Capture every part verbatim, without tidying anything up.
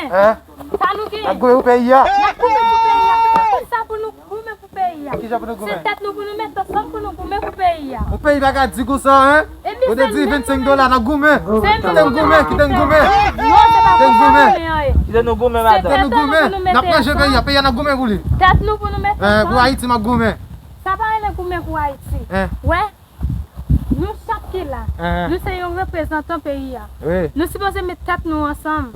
Hein? Sa nou genyen. N ap goumen pou peyi a. N ap goumen pou peyi a. Se pou sa pou nou goumen pou peyi a. Kijan pou nou goumen? Se tèt nou pou nou mete ansanm pou nou goumen pou peyi a. Yon peyi pa ka di konsa, hein? Ou te di vennsenk dola, n ap goumen. Kite n goumen, kite n goumen. Non, se pa konsa nou ye. Kite nou goumen, madanm. Kite nou goumen. N ap ranje peyi a, peyi a n ap goumen pou li. Tèt nou pou nou mete ansanm. Eh, pou Ayiti, m ap goumen. Sa pa rele goumen pou Ayiti. Wè, nou chak ki la, nou se yon reprezantan peyi a. Nou sipoze met tèt nou ansanm.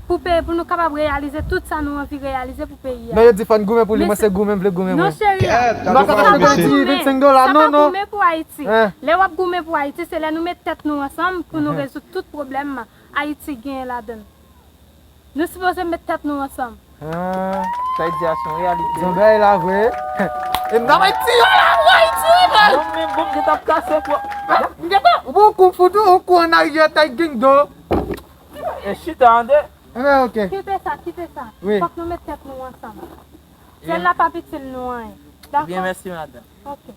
Pou peyi, pou nou kapab reyalize tout sa nou anvi reyalize pou peyi a. Non, yo di fò n goumen pou li, mwen se goumen m vle goumen mwen. Non, cheri. M pa kapab goumen pou vennsenk dola, non, non. Sa pa goumen pou Ayiti. Lè w ap goumen pou Ayiti, se lè nou met tèt nou ansanm pou nou rezoud tout pwoblèm Ayiti genyen ladan l. Nou sipoze met tèt nou ansanm. Ah, sa y di a se yon reyalite. Zon bagay la vre. E m nan Ayiti yo la, ou Ayiti yo, man. Non, men bon, m gentan ap kase, kwa. M gentan, ou bon, kou fout ou, ou kou an aryè, tay gengdo. E chita, ande. Enben, ok. Kite sa, kite sa. Wi. Fòk nou met tèt nou ansanm. Syèl la p ap itil nou anyen. Dakò? Byen, mèsi, madanm. Ok.